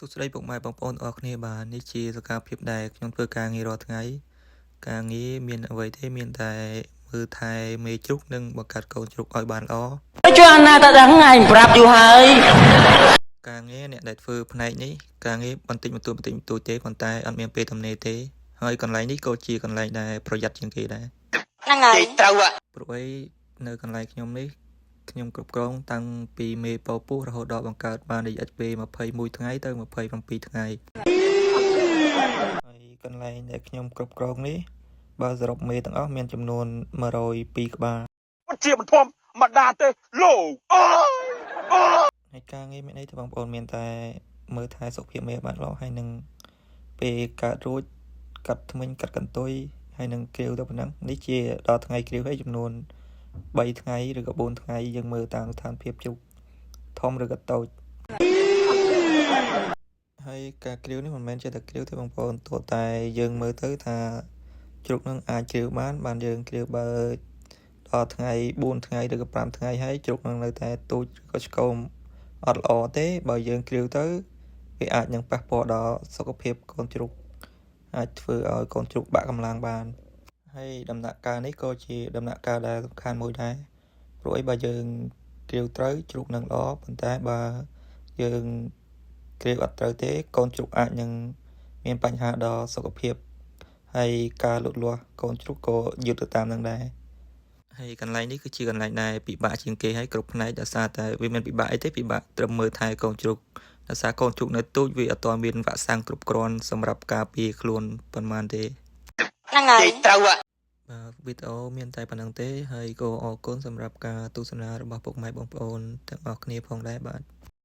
សួស្តីពុកម៉ែបងប្អូនទាំងអស់គ្នាបាទនេះជាសកម្មភាពដែលខ្ញុំធ្វើការងាររាល់ថ្ងៃការងារមានអ្វីទេមានតែមើលថែមេជ្រូកនិងបង្កើតកូនជ្រូកឲ្យបានល្អ ជួយអាណាតដឹងឯងប្រាប់យូរហើយ ការងារអ្នកដែលធ្វើផ្នែកនេះការងារបន្តិចបន្តួចបន្តិចបន្តួចទេប៉ុន្តែអត់មានពេលទំនេរទេហើយកន្លែងនេះក៏ជាកន្លែងដែលប្រយ័ត្នជាងគេដែរ ហ្នឹងហើយ ត្រូវ ព្រោះអីនៅកន្លែងខ្ញុំនេះខ្ញុំគ្រប់គ្រងតាំងពីមេពពុះរហូតដល់បង្កើតបានរយៈពេល21ថ្ងៃទៅ27ថ្ងៃហើយកន្លែងដែលខ្ញុំគ្រប់គ្រងនេះបើសរុបមេទាំងអស់មានចំនួន102ក្បាល ពិតជាមិនធម្មតាទេលោកអើយអើយ ហើយការងារមានអីទេបងប្អូនមានតែមើលថែសុខភាពមេបានល្អហើយនឹងពេលកើតរួចកាត់ធ្មេញកាត់កន្ទុយហើយនឹងគ្រាវទៅប៉ុណ្ណឹងនេះជាដល់ថ្ងៃគ្រាវហើយចំនួន3ថ្ងៃឬក៏4ថ្ងៃយើងមើលតាមស្ថានភាពជ្រូកធំឬក៏តូចហើយការគ្រាវនេះមិនមែនចេះតែគ្រាវទេបងប្អូនទោះតែយើងមើលទៅថាជ្រូកនឹងអាចគ្រាវបានបានយើងគ្រាវបើដល់ថ្ងៃ4ថ្ងៃឬក៏5ថ្ងៃហើយជ្រូកនឹងនៅតែតូចឬក៏ឆ្កោមអត់ល្អទេបើយើងគ្រាវទៅវាអាចនឹងប៉ះពាល់ដល់សុខភាពកូនជ្រូកអាចធ្វើឲ្យកូនជ្រូកបាក់កម្លាំងបានហើយដំណាក់កាលនេះក៏ជាដំណាក់កាលដែលសំខាន់មួយដែរព្រោះអីបើយើងគ្រាវត្រូវជ្រូកនឹងល្អប៉ុន្តែបើយើងគ្រាវអត់ត្រូវទេកូនជ្រូកអាចនឹងមានបញ្ហាដល់សុខភាពហើយការលូតលាស់កូនជ្រូកក៏យឺតទៅតាមនឹងដែរហើយកន្លែងនេះគឺជាកន្លែងដែលពិបាកជាងគេហើយគ្រប់ផ្នែកដោយសារតែវាមិនពិបាកអីទេពិបាកត្រឹមមើលថែកូនជ្រូកដោយសារកូនជ្រូកនៅតូចវាអត់ទាន់មានវ៉ាក់សាំងគ្រប់គ្រាន់សម្រាប់ការពារខ្លួនប៉ុន្មានទេ ហ្នឹងហើយ ត្រូវ បាទវីដេអូមានតែប៉ុណ្ណឹងទេហើយក៏អរគុណសម្រាប់ការទស្សនារបស់ពុកម៉ែបងប្អូនទាំងអស់គ្នាផងដែរបាទ។